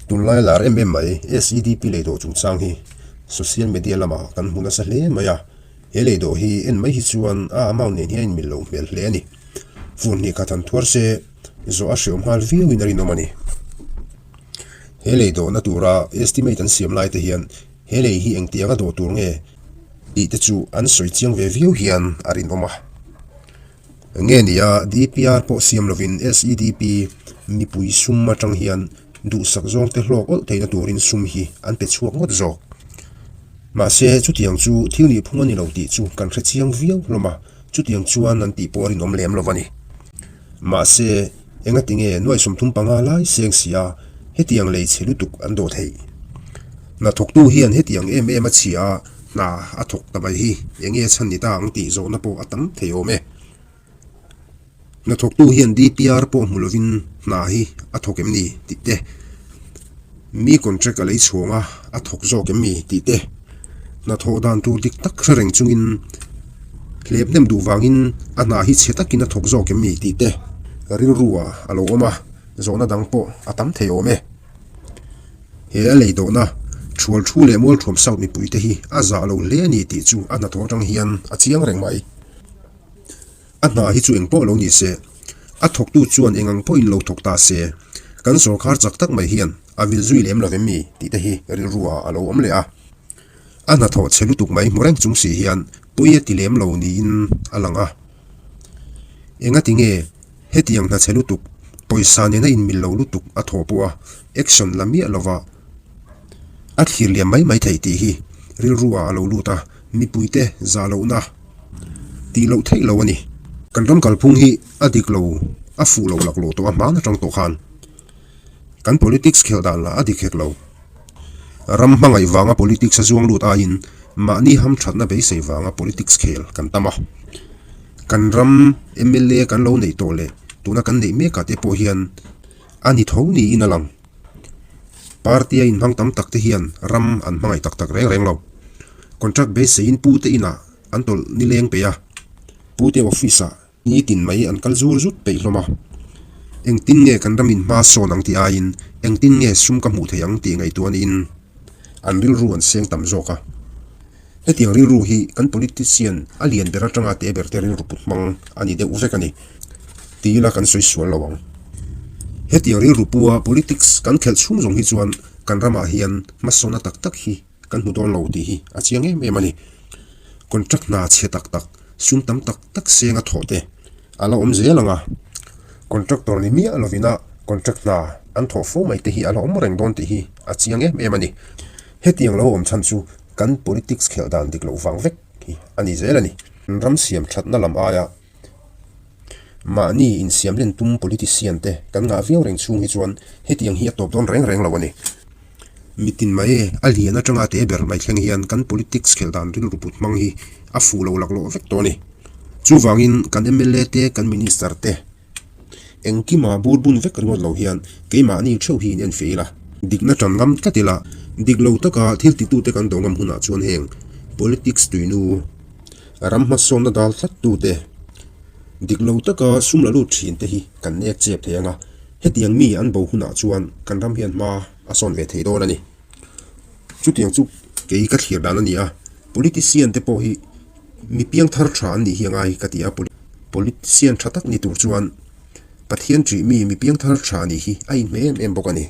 Tunlai lar em em mai SEDP leidawh chungchang hi social media lamah kan hmu nasa hle mai a, he leidawh hi en mai hi chuan a amount nen hian a inmil loh hmel hle a ni. Fur hnih khat han thuar se zawh a hreawm nghal viauin a rinawm a ni. He leidawhna tura estimate an siam lai te hian he lei hi engtianga dawh tur nge tih te chu an sawi chiang ve viau hian a rinawm a. Nge nia DPR pawh siam lovin SEDP mipui sum atang hian duhsak zawngte hlawk awlh theihna turin sum hi an pe chhuak ngawt zawk. Mahse chutiang chu thil nih phung a ni lo tih chu kan hre chiang viau hlawm a, chutiang chuan an tih pawh a rinawm lem lo a ni. Mahse engati nge nuai 35 lai seng si a hetiang lei chhe lutuk an dawh theih? Hnathawktu hian hetiang em em a chhia a, Hna a thawk ta mai hi eng nge chhan ni ta ang tih zawhna pawh a tam thei awm e. Hnathawktu hian DPR pawh hmu lovin hna hi a thawk em ni tih te, mi contract a lei chhuang a a thawk zawk em ni tih te, hnathawh dan tur dik tak hre reng chungin hlep hnem duh vangin a hna hi chhe takin a thawk zawk em ni tih te rilru ah a lo awm a, zawhna dang pawh a tam thei awm e. He a lei dawhna thual thu leh mualthuam South mipuite hi a zah lo hle a ni tih chu a hnathawh atang hian a chiang reng mai. A hna hi chu eng pawh lo ni se, a thawktu chuan eng ang pawhin lo thawk ta se, kan sawrkar chak tak mai hian a vil zui lem lo em mi tih te hi rilru ah a lo awm leh a. A hnathawh chhe lutuk mai hmu reng chung si hian pawi a ti lem lo niin a lang a. Engati nge Hetiang hna chhe lutuk, pawisa nena inmil lo lutuk a thawh pawh a action la miah lova a thlir liam mai mai theih tih hi rilru ah a lo lut a, mipuite zah lohna tih loh theih lo a ni. Kan ram kalphung hi a dik lo, a fuh lo laklawh tawh a hmaan atang tawh khan kan politics khelh dan lah a dik hek lo. Ram hmangaih vanga politics a zuang lut aiin mahni hamthatna beisei vanga politics khel kan tam a. Kan ram mla kan lo neih tawh leh tuna kan neih mekah te pawh hian a ni tho niin a lang. Party a inhmang tam tak te hian ram an hmangaih tak tak reng reng lo. Contract beiseiin pute inah an tawlh nileng peih a, pute office ah Nitin mai an kal zur zut peih hlawm a. Engtin nge kan ramin hma sawn ang tih aiin engtin nge sum ka hmuh theih ang tih ngaihtuah niin an rilru an seng tam zawk a. Hetiang rilru hi kan politician a lian ber atanga te ber te rilru put hmang a ni deuh vek a ni ti ila kan sawi sual lo ang. Hetiang rilru pua politics kan khelh chhung zawng hi chuan kan ramah hian hmasawna tak tak hi kan hmu dawn lo tih hi a chiang em em a ni. Contract hna chhe tak tak, sum tam tak tak seng a thawh te a la awm zel ang a, contractor ni miah lovin a contract hna an thawh fo mai te hi a la awm reng dawn tih hi a chiang em em a ni. Hetiang lo awm chhan chu kan politics khelh dan dik loh vang vek hi a ni zel a ni. Ram siam thatna lam aia Mahni insiam len tum politician te kan ngah viau reng chhung hi chuan hetiang hi a tawp dawn reng reng lo a ni. Mitin mai a lian atanga te ber mai thleng hian kan politics khelh dan rilru put hmang hi a fuh lo laklawh vek tawh a ni. Chuvangin kan mla te kan minister te engkima bur bun vek ringawt lo hian keimahni theuh hi in enfiah ila, dikna tan ngam tlat ila, dik lo taka thil titute kan do ngam hunah chuan heng politics tuinu, Ram hmasawnna dal tlat tute, dik lo taka sum la lut thin te hi kan nek chep thei ang a, hetiang mi an bo hunah chuan kan ram hian hma a sawn ve thei dawn a ni. Chutiang chu kei ka thlir dan a ni a, politician te pawh hi mi piangthar tha an nih hi a ngai ka ti a, politician tha tak ni tur chuan Pathian ṭih mi mi piangthar tha nih hi a inhmeh em em bawk a ni.